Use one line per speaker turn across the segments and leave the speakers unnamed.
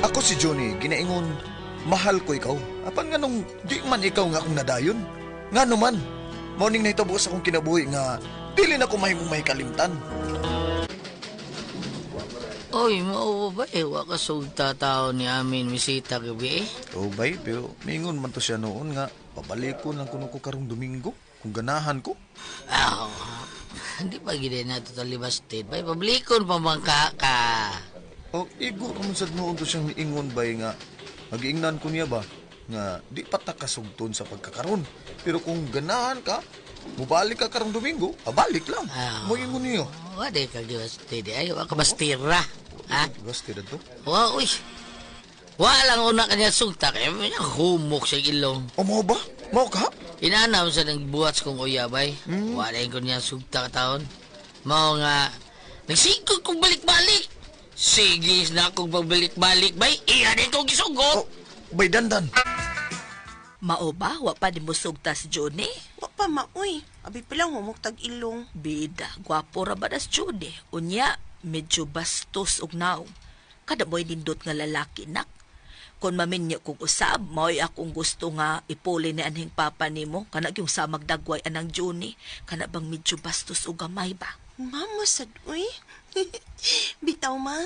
Ako si Johnny, ginaingon, mahal ko ikaw. Apan nga nung di man ikaw nga akong nadayon. Nga naman, morning na hitabo sa akong kinabuhi nga dili na ko mahimong mahikalimtan.
Oy, mao ba eh, wa ka sugta tao ni amin misita gabi eh.
Oh, bay, pero mingon man to siya noon nga pabalikon lang kuno ko karong Domingo kung ganahan ko.
Ah, hindi pa gid na totally busted. Bay, pablikon pa man ka ka.
O, igo naman sad noon to siyang niingon bay nga magiingnan ko niya ba nga di pa ta kasugton sa pagkakaron. Pero kung ganahan ka, mubalik ka karong Domingo, abalik lang.
Ah.
Mo ingon niyo.
Wa di ka busted ay, wa ka bastira. Ha?
Basta to.
Wa, uy. Wa lang una kanya sugta kay humok sa ilong.
O mo ba? Mao ka?
Inanaw sa nagbuhat sa kong uyabay. Wa na ko niya sugta ka taon. Mao nga, nagsigod kong balik-balik. Sige na akong pagbalik-balik, bay. Iya din kong gisugot.
Oh, bay dandan.
Mao ba wa pa nimo sugta si Johnny?
Wa pa maoy. Abi pa lang humok tag ilong.
Bida, gwapo ra ba das Johnny? Unya, medyo bastos og naong. Kada mo'y nindot nga lalaki, nak. Kung maminyo kong usab, mao'y akong gusto nga ipuli ni anhing papa nimo. Kana yung samag dagway anang Johnny. Kana bang medyo bastos og gamay ba?
Mama sad uy. Bitaw ma.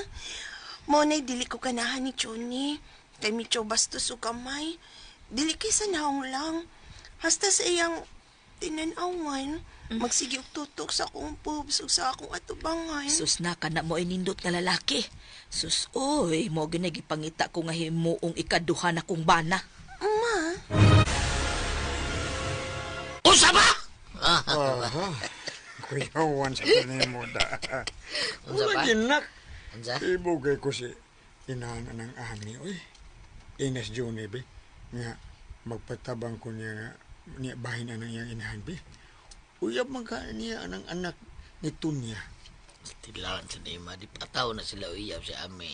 Mo nay dili ko ganahan ni Johnny. Kay medyo bastos og kamay. Dili kay sa naong lang. Hasta sa iyang tinanawan, magsige og tutok sa akong pubs ug sa akong atubangan.
Sus na, kana mo nindot nga lalaki. Sus, oy, mo ginagipangita ko nga himuong ikaduha na kong bana.
Ma,
Usa ba? Ah,
Aha. Kuyawan sa kanimo da.
Unsa pa?
Wala ginak.
Unsa?
Ibugay ko si inahan ng ami oy. Ines Juni be. Nga magpatabang ko niya nga niya bahin anang iyang inahan be. Uyab man ka niya anang anak ni Tunya.
Tilawan sa nima, di pa tao na sila uyab si Ami.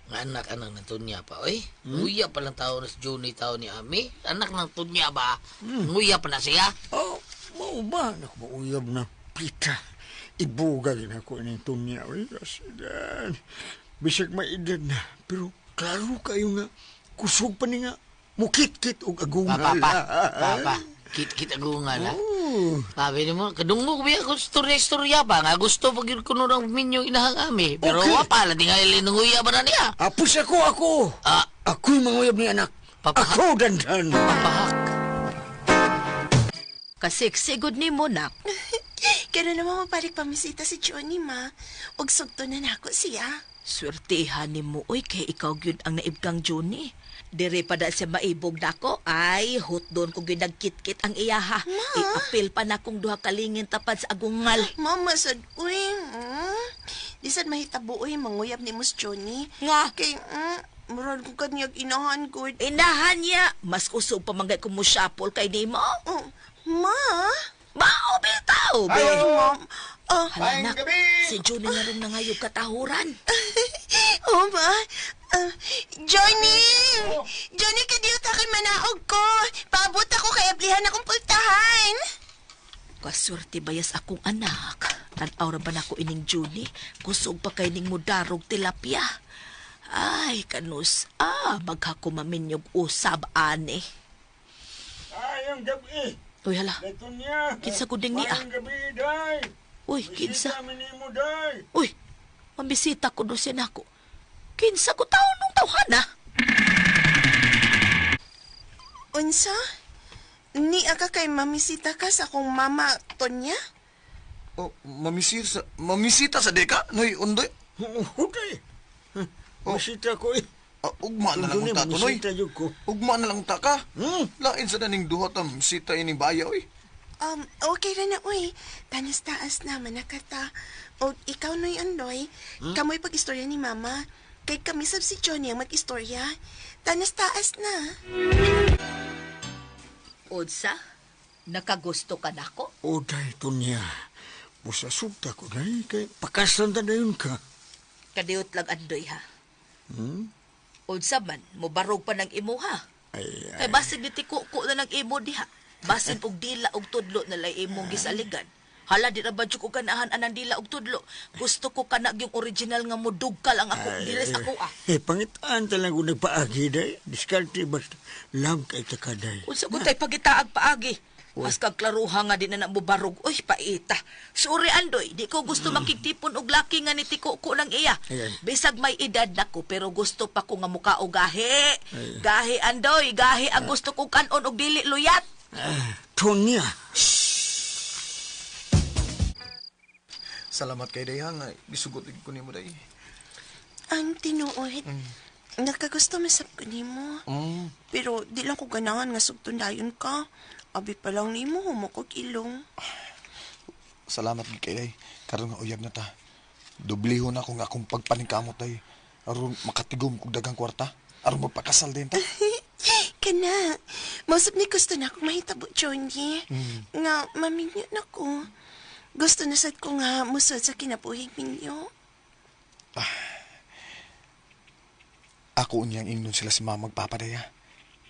Nga anak anak ng tunya pa, oy. Uyab pa lang tao na si Johnny tao ni Ami. Anak ng tunya ba? Uyab pa na siya.
Oh, mao ba? Naku, mauyab na pita. Ibugay na ko ni Tunya oy. Kasidan. Bisag may edad na, pero klaro kayo nga kusog pa ni nga mukit-kit og agungal.
Pa, pa, pa, pa. Kit-kit agungan, ha?
Oh.
Sabi ni mo, kadungog ba ako istorya-istorya pa nga gusto pag yun kuno ng minyo inahang ami. Pero
Okay.
wa pa, lang nga ilinunguya ba na niya?
Apos ako, ako.
Ah.
Ako'y manguyab ni anak.
Papahak.
Ako, dandan.
Pahak.
Kasiksigod ni mo, nak.
Kaya naman mabalik pamisita si Johnny ma. Ug sugto na nako siya.
Swertihan ni mo, oy, kay ikaw gyud ang naibgang Johnny. Dire pa da siya maibog nako. Ay, hotdon ko gyud nagkitkit ang iyaha. Iapil pa na kong duha kalingin tapad sa agungal.
Mama sad uy. Di sad mahitabo uy manguyab ni Mus Johnny.
Nga.
Kay murag ko kaniyag inahan gud.
Inahan niya, mas kusog pa manggay ko mo syapol kay nimo.
Oh, ma.
Mao bitaw, be.
Ay, ma'am. Oh,
Hala, nak, si Johnny nga rin nangayog katahuran.
oh ma. Ah, Johnny! Johnny, kadiyo ta kay manaog ko. Paabot ako kay ablihan akong pultahan.
Kaswerte bayas akong anak. Tanaw ra ba nako ining Johnny? Kusog pa kay ning mudarog tilapia. Ay, kanus. Ah, maghakumaminyog usab ane.
Ayang gabi.
Uy, hala.
Ito niya.
Kinsa ko ding niya?
Ayang gabi, day.
Uy, kinsa.
Bisita mi nimo, day.
Uy, mambisita ko do siya nako. Kinsa ko taon nung tawhana?
Unsa? Ni aka kay mamisita ka sa akong mama Tonya?
Oh, mamisita sa deka? Noy, undoy.
Huday. Bisita ko eh.
Ah, ugma na lang
Undoy,
unta to, noy.
bisita jud ko.
Ugma na lang unta ka.
Hmm.
Lain sa daning duha tam sita ining baya oy.
Okay ra na, uy. Tanas taas na, manakata. O ikaw, Noy Andoy, kamoy pag-istorya ni Mama. Kay kami sab si Johnny ang mag-istorya. Tanas taas na.
Unsa? Nakagusto ka nako?
O, day, Tunya. Busa sugta ko, day. Kay pakasan ta dayon ka.
Kadiot lang andoy ha. Unsa man, mobarog pa ng imo ha.
Ay,
Kay basig ni tikuko na ng imo diha. Basin og dila og tudlo na lay imong gisaligan. Hala, di na ba jud ko ganahan anang dila og tudlo. Gusto ko kana yung original nga mudugkal ang ako. Diles ako ah.
Eh, pangitaan talaga kung nagpaagi, day. Diskarte, basta lam kay takaday.
Unsa ko tay pagitaag paagi. Mas kag klaruha nga di na namubarog. Uy, paita. Sorry, Andoy. Di ko gusto makigtipon og laki nga nitiko ko ng iya.
Ayan.
Bisag may edad na ko, pero gusto pa ko nga muka og gahi. Gahi, Andoy. Gahi ang gusto kong kanon og dili luyat.
Ah, Tonya.
Salamat kay day ha nga gisugot ko nimo day.
Ang tinuod, nagkagusto masab ko nimo. Pero di lang ko ganahan nga sugton dayon ka. Abi pa lang nimo humok og ilong.
Salamat gid kay day. Karon nga uyab na ta. Dublihon na ko nga akong pagpaningkamot day. Aron makatigom kog daghang kwarta. Aron magpakasal din ta.
Kana, mausap ni gusto na akong mahitabo, Johnny. Nga, maminyo na ko. Gusto na sad ko nga musod sa kinabuhing minyo.
Ako unyang ingnon sila si mama magpapa day ha.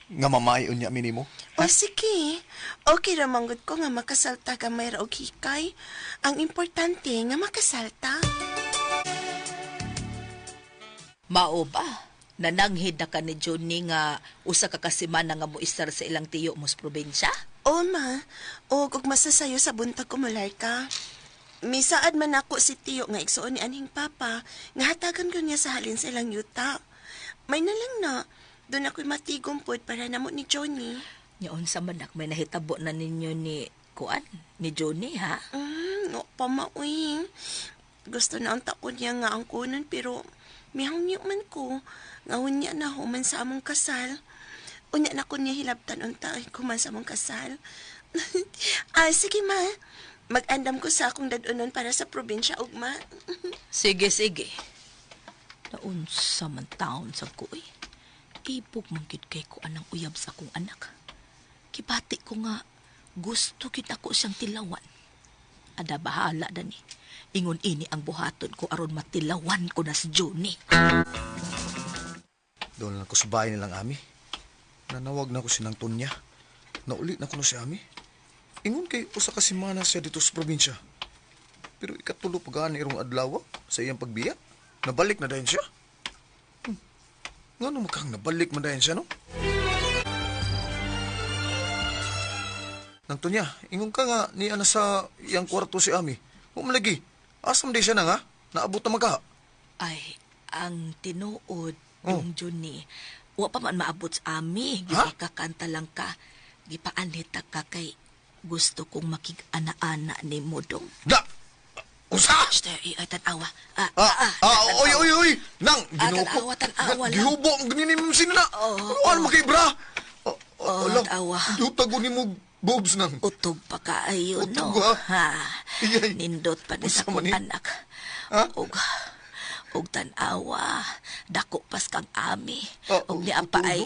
Nga mamay unya minimo.
O sige, okay ra manggod ko nga makasalta gamay ra og hikay. Ang importante nga makasalta.
Mao ba? Nananghid na ka ni Johnny nga usa ka kasimana nga moistar sa ilang tiyo mos probinsya?
O ma, o kung masasayo sa buntag ko ka. Misaad man ako si Tiyo nga igsuon ni anhing papa, nga hatagan ko niya sa halin sa ilang yuta. May na lang na, doon ako'y matigom pod para namo ni Johnny.
Nya unsa man nak may nahitabo na ninyo ni kuan ni Johnny ha?
No pa maoy. Gusto na ang taon niya nga ang kunan pero mihangyo man ko. Nga unya na human sa among kasal. Unya na ko niya hilabtan unta ay kuman sa among kasal. Ah, sige ma. Mag-andam ko sa akong dadunon para sa probinsya ugma.
Sige, sige. Naunsa man taon sa ko eh. Ibog man gid kay ko anang uyab sa akong anak. Kibati ko nga gusto gid ako siyang tilawan. Ada bahala dani. Ingon ini ang buhaton ko aron matilawan ko na si Johnny.
Doon lang ko sa bahay nilang ami. Nanawag na ko sinang Tonya. Nauli na ko na si Ami. Ingon kay usa ka semana siya dito sa probinsya. Pero ikatulo pa gani irong adlaw sa iyang pagbiya. Nabalik na dayon siya. Ngano makang nabalik man dayon siya no? Nang Tonya, ingon ka nga niya na sa iyang kwarto si Ami. Huwag lagi. Asam di siya na nga? Naabot na magka.
Ay, ang tinuod
Oh.
yung Johnny, wa pa man maabot sa ami.
Ha?
Gipakakanta lang ka. Gipaanita ka kay gusto kong makig-ana-ana ni mo dong.
Da! Usa!
Shh, ay, tanawa. Ah,
Ah, ah, oy, oy, oy! Nang,
Ah,
ginoo ko.
tanawa, tanawa lang.
Gihubo ang ganyan mo sinina.
Oo,
Ano ano makibra? Oh,
Oo, tanawa.
Gihutag ko ni mo boobs nang.
Utog pa kaayo, no?
Utog, ha?
Ha?
Iyay.
Nindot pa ni sa
Unsa man
akong
ni?
anak.
Ha?
Og, og tanawa. Dako pas kang ami.
Ah,
Og niya pa
utog,
ay,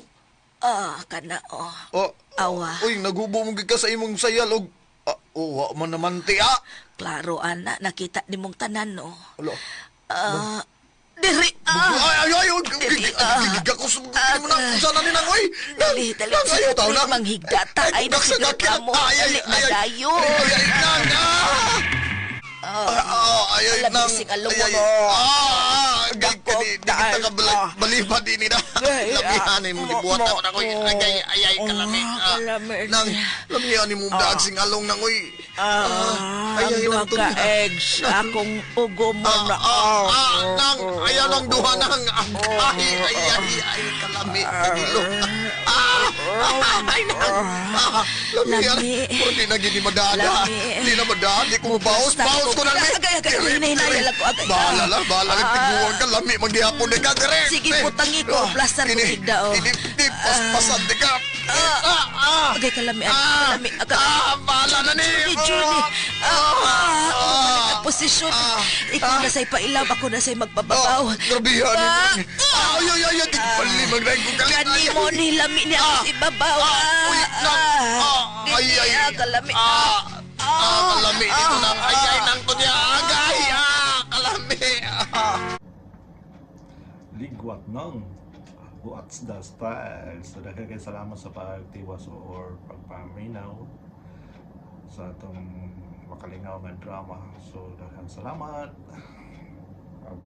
ah, kana, oh.
Oh,
Awa.
Uy, naghubo mo gid ka sa imong sayal og ah, oh, wa man naman ti ah.
Klaro, ana, nakita ni mong tanan, no?
Alo.
Ah, diri, ah.
Ay, ay, ay, ay,
Dili, ah.
gigag ko sa mo na, sana ni nang, oy. Nang,
Dali, dali.
nang, ayaw tao nang.
Manghigdata, ay,
kung
nasigla
daksa
mo.
Ay, ay,
Dali,
ay, ay.
madayon.
Ay, ay, nang, ah. Ah, ah, ay, ay,
Alam,
nang.
bising along
Ay, ay,
mo.
ah, ah, gay,
Dako,
kani, di kita ka balibad ini na.
Ay, ah.
Lamihan mo, gibuhat ako na ko. Ay, ay, ay, ay, kalami. Ah, Nang, lamihan ni mo dagsing along nang, oy. Ah, ay, ay,
Ang
nang,
duha ka eggs, akong ugo mo
Ah,
na.
ah, ah, nang, ayaw nang duha nang. Ay, ay, ay, ay, kalami, kagilo. Ah, ah, ay, nang. Ah, lami,
Lami.
Pero di na gini madada.
Lami.
Di na madada. Di ko mabaos.
Basta
Baos ko na, mi.
Agay, agay,
Diri,
hinahinaya
diri.
lang ko, agay.
Bahala lang, bahala lang.
Ah.
Tiguan ka, lami, maghihapon di ka, dire.
Sige,
Eh,
putangi ko,
ah,
plaster ko
kini,
higda, oh.
Kini, di, paspasan di ka. Ah, ah,
Agay, kalami,
ah,
kalami, agay.
ah, bahala na ni.
Julie, Julie.
Ah,
Ah,
ah,
ah, posisyon.
ah,
Ikaw
ah.
na sa'y pailaw, ako na sa'y magbababaw.
Oh, grabihan.
Ah,
Ah, ay, ay, ay, ay, pali, magraing ko kalit.
Kani
Ay,
mo
ay.
ni lami niya ako
Ah,
sa ibabaw.
Ah, uy, nang, ah, ay,
Dili,
ay,
ah, kalami.
Ah, ah, kalami dito nang, ay, ay, nang to niya, agay, ah, kalami, ah.
Ligwat ng What's the Style. So daghan kay salamat sa pagtiwas or pagpaminaw sa atong makalingaw nga drama. So daghan salamat.